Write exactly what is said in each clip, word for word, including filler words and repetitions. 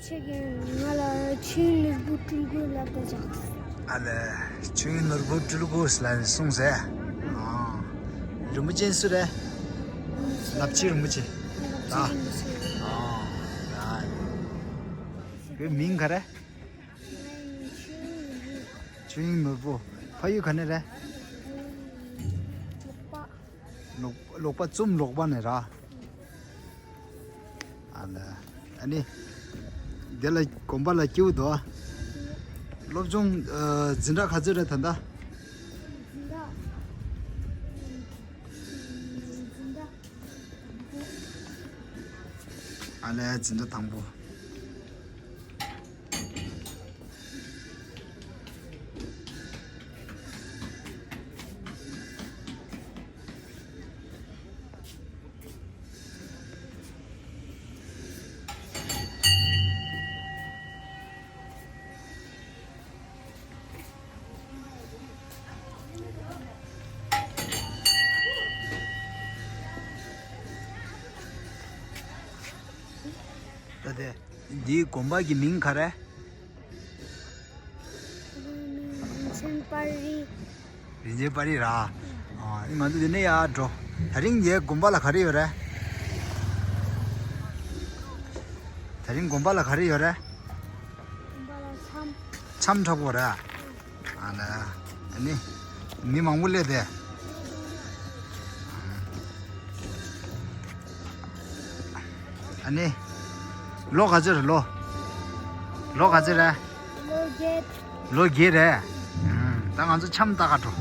ཁྱེད་ཀྱིས་ང་ལ་ཆོས་དབྱིངས་ནོར་བུ་སྤྲུལ་སྐུ་ལབ་ད་ཅག་ཨ་ལས། ཆོས་དབྱིངས་ནོར་བུ་སྤྲུལ་སྐུ་ལ་གསུངས་ཟེར། ཨ། རིན་པོ་ཆེ་སུ་རེད། ལབ་ཆེ་རིན་པོ་ཆེ། ལབ་ཆེ་རིན་པོ་ཆེ། ཨ། ཨ། ཁྱོད་མིང་ག་རེ། ཆོས་དབྱིངས་ནོར་བུ། ཕ་ཡུལ་ག་ནས་རེད། ལོག་པ། ལོག་ལོག་པ་ཙུམ་ལོག་པ་ནས་ར། ཨ་ལ། ཨ་ནི། དེ་ལ་དགོན་པ་ལ་སྐྱིད་པོ་འདུག་ཨ། སློབ་སྦྱོང་ཨ། འཛིན་གྲྭ་ག་ཚོད་རེད་ད་ལྟ། འཛིན་གྲྭ། འཛིན་གྲྭ། ཨ་ལས་འཛིན་གྲྭ་དང་པོ། ད་དེ། འདིའི་དགོན་པ་གི་མིང་ག་རེ། རིན་ཆེན་དཔལ་རི། རིན་ཆེན་དཔལ་རི་ར། ཨ། ང་ཚོ་འདི་ནས་ཡར་འགྲོ། དེ་རིང་འདིའི་དགོན་པ་ལ་ག་རེ་ཡོད་རེད། དེ་རིང་དགོན་པ་ལ་ག་རེ་ཡོད་རེད། དགོན་པ་ལ་འཆམ། འཆམ་འཁྲབ་པ་རེད། ཨ་ལ། ཨ་ནི། མི་མང་པོ་སླེབས་ཏེ། ཨ་ནི། ལོ་ག་ཚོད་རེད་ལོ། ལོ་ག་ཚོད་རེད། ལོ་བརྒྱད། ལོ་བརྒྱད་རེད། ཨུམ། ད་ང་ཚོ་འཆམ་ལྟ་ག་འགྲོ།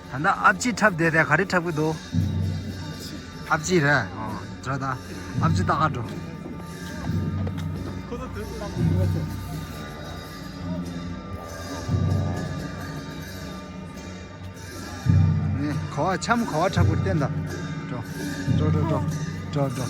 ད་ལྟ་ཨ་ཕྱི་འཁྲབ་བསྡད་དེ་ག་རེ་འཁྲབ་ཀྱི་འདུག་ཨ་ཕྱི་རེད། ཨོ། འགྲོ་ད། ཨ་ཕྱི་ལྟ་ག་འགྲོ། ཁོ་ཚོ་དུས་སུ་ལམ་དུ་འགྲོ་ཚེ། ནི་ག་བ་འཆམ་ག་བ་འཁྲབ་དགོས་བསྟན་ད། འགྲོ། འགྲོ་འགྲོ་འགྲོ། འགྲོ་འགྲོ།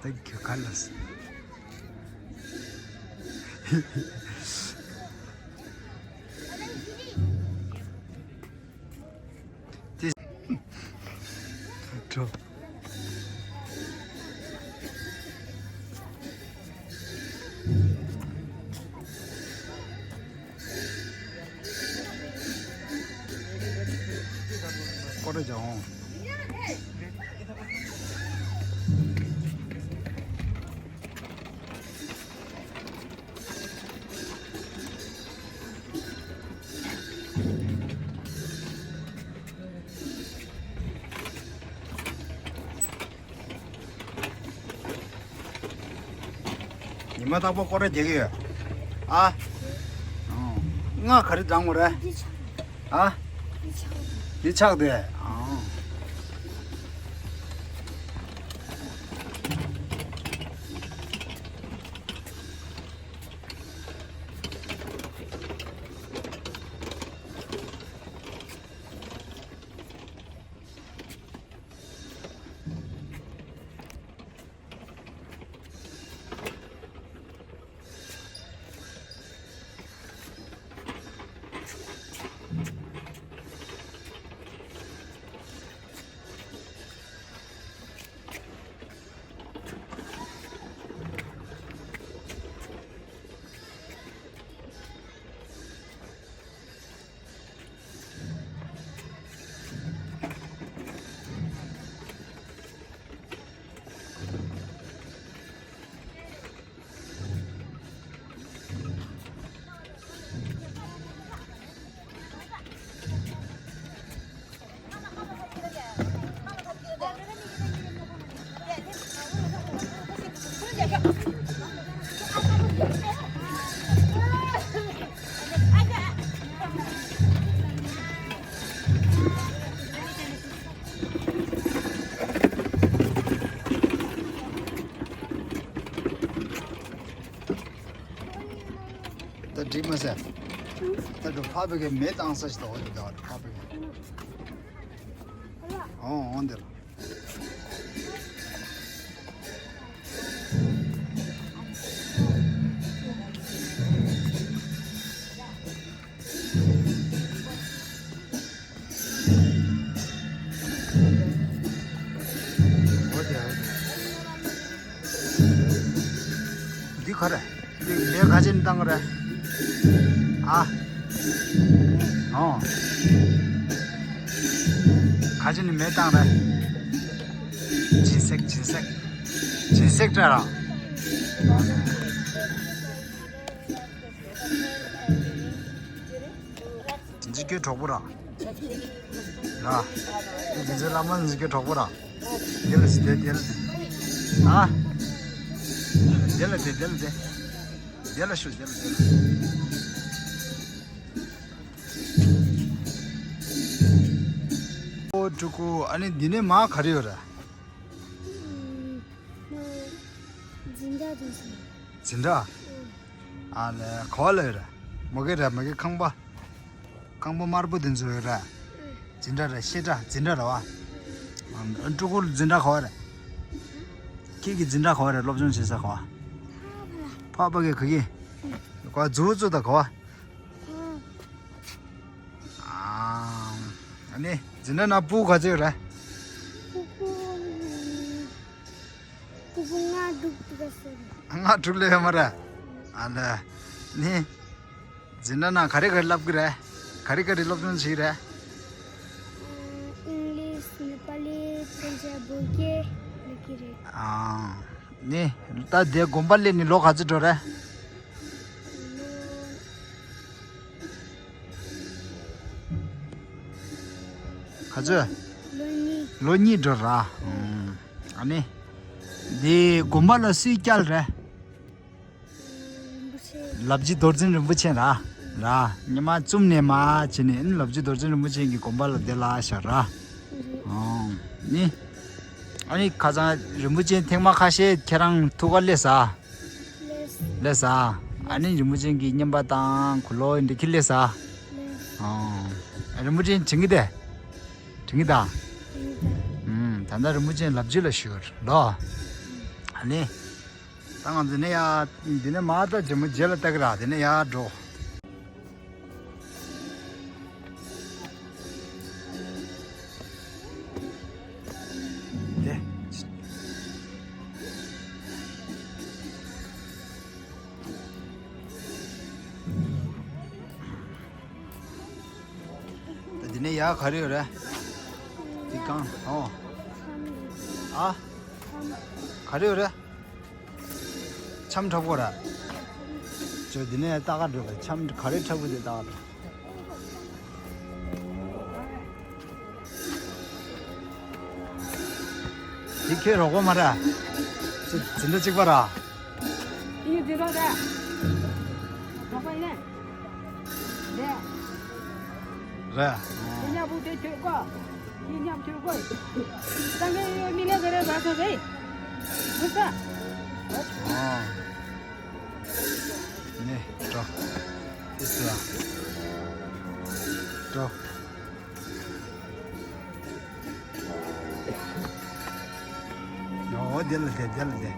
Thank you, Carlos. འགྲོ། སྐོར་ར་རྒྱག་འོང་། ཉི་མ་རྟག་པར་སྐོར་ར་རྒྱག་གི་ཡོད། ཨ། ཨོ། ང་ག་རེ་བཏང་དགོས་རེད། འདི་ཆགས། ཨ། འདི་ཆགས། འདི་ཆགས་དེ། ཨོ། ད་འགྲིག་མ་ཟད། ད་འགྲོ་ཕ་བུ་གི་མེ་བཏང་ས་ཞིག་ད་འོ་འདི་ད་ཕ་བུ་གི། ཨོ་ཨོ་འདི་ལ། འདི་ག་རེ། འདི་མེ་ག་ཅན་བཏང་གི་རེད། ཨ། ཨོ། ག་ཅན་ནི་མེ་བཏང་རེད། སྦྱིན་སྲེག་སྦྱིན་སྲེག་སྦྱིན་སྲེག་སྤྲད་ར། འཛི་སྐྱོ་གྲོགས་པོ་ར། ར། འདི་འཛི་བླ་མ་འཛི་སྐྱོ་གྲོགས་པོ་ར། དེ་ལ་སི་དེ་དེ་ལ་དེ། ཨ། དེ་ལ་དེ་དེ་ལ་དེ། དེ་ལ་ཤོད་དེ་ལ་དེ་ལ། ཨོ་ཕྲུ་གུ་ཨ་ནི་འདི་ནས་མ་ག་རེ་ཡོད་ར། འཛིན་གྲྭ་དེ་ཚོ། འཛིན་གྲྭ། ཨ་ལས་ག་བ་ལ་ཡོད་ར། མ་གི་ར་མ་གི་ཁང་པ། ཁང་པ་དམར་པོ་དེ་ཚོ་ཡོད་ར། འཛིན་གྲྭ་ར་བཤད་གྲྭ་འཛིན་གྲྭ་ར་བ། ཨ་ཕྲུ་གུ་འཛིན་གྲྭ་ག་བ་ར། ཁྱེད་ཀྱི་འཛིན་གྲྭ་ག་བ་ར་སློབ་སྦྱོང་བྱེད་ས་ག་བ། ཕ་ཕ་གི་ག་གི། ག་བ་ཛུ་ཛུ་ད་ག་བ། ཨ་ནི་འཛིན་གྲྭ་ན་སྤུ་གུ་ག་ཚོད་ཡོད་ར། སྤུ་གུ། ཕྲུ་གུ་ལྔ་དྲུག་དེ་ག་ཟེར། ལྔ་དྲུག་ལས་ཡོད་མ་རེད། ཨ་ལ། ནི། འཛིན་གྲྭ་ནང་ག་རེ་ག་རེ་བསླབ་ཀྱི་རེད། ག་རེ་ག་རེ་སློབ་སྦྱོང་བྱེད་ཀྱི་རེད། ཨིང་ལིཤ། ནེ་པ་ལི། བཙན་བྱོལ་བོད་སྐད་སླེབས་ཀྱི་རེད། ཨ། ནི། ད་དེ་དགོན་པ་སླེབས་ནས་ལོ་ག་ཚོད་འགྲོ་རེད། ལོ། ག་ཚོད། ལོ་གཉིས། ལོ་གཉིས་འགྲོ་ར། ཨ་ནི། འདི་དགོན་པ་ལ་སུས་བསྐྱལ་རེད། རིན་པོ་ཆེ། ལབ་རྗེ་རྡོར་འཛིན་རིན་པོ་ཆེ་ར། ར། ཉི་མ་བཙུམ་ནས་མ་བྱས་ནས་ཨ་ནི་ལབ་རྗེ་རྡོར་འཛིན་རིན་པོ་ཆེ་གི་དགོན་པ་ལ་བསྡད་ལ་ཤག་ར། རེད། ཨོ། ནི། ཨ་ནི་ཁ་སང་རིན་པོ་ཆེ་ཐེངས་མ་ཁ་ཤས་ཁྱེད་རང་ཐུག་ག་སླེབས་ས། ལགས་སོ། ལགས་སོ། ཨ་ནི་རིན་པོ་ཆེ་གི་རྔན་པ་དང་གུ་ལོ་འདི་ཁྱེར་སླེབས་ས། ལགས་སོ། ཨོ། རིན་པོ་ཆེ་དྲན་གྱི་དེ། དྲན་གྱི་ད། དྲན་གྱི་ད། ཨུམ། ད་ལྟ་རིན་པོ་ཆེ་ལབ་རྗེ་ལ་ཞུ་ལོ། ཨ་ནི། ད་ང་ཚོ་འདི་ནས་ཡར། འདི་ནས་མར་ད་རྗེ་མོ་རྗེས་ལ་ལྟ་གི་ར། འདི་ནས་ཡར་འགྲོ། དེ། ད་འདི་ནས་ཡར་ག་རེ་ཡོད་རེད། འདི་གང་། ཨོ། ཨ། ག་རེ་ཡོད་རེད། འཆམ་འཁྲབ་གོ་ར། ཅོ་འདི་ནས་ལྟ་ག་འགྲོ་ར། འཆམ་ག་རེ་འཁྲབ་གི་འདུག་ལྟ་ག་འགྲོ། འདི་ཁྱོད་རོགས་པ་མ་ར། ཅི་འཛིན་གྲྭ་གཅིག་པ་ར། འདི་འཛིན་རོགས་ར། རོགས་པ་ཡིན། རེད། རེད། འདི་མཉམ་པོ་དེ་ཁྱོད་གོ། འདི་མཉམ་ཁྱོད་གོ། ད་ངས་ཡོད་མི་ལས་ཟེར་རེད་ཟ་ས་རེད། ཧུ་ས། ཨ། ནས་འགྲོ། ཏི་སི་ལ་འགྲོ། ཨོ་དེ་ལ་དེ་དེ་ལ་དེ།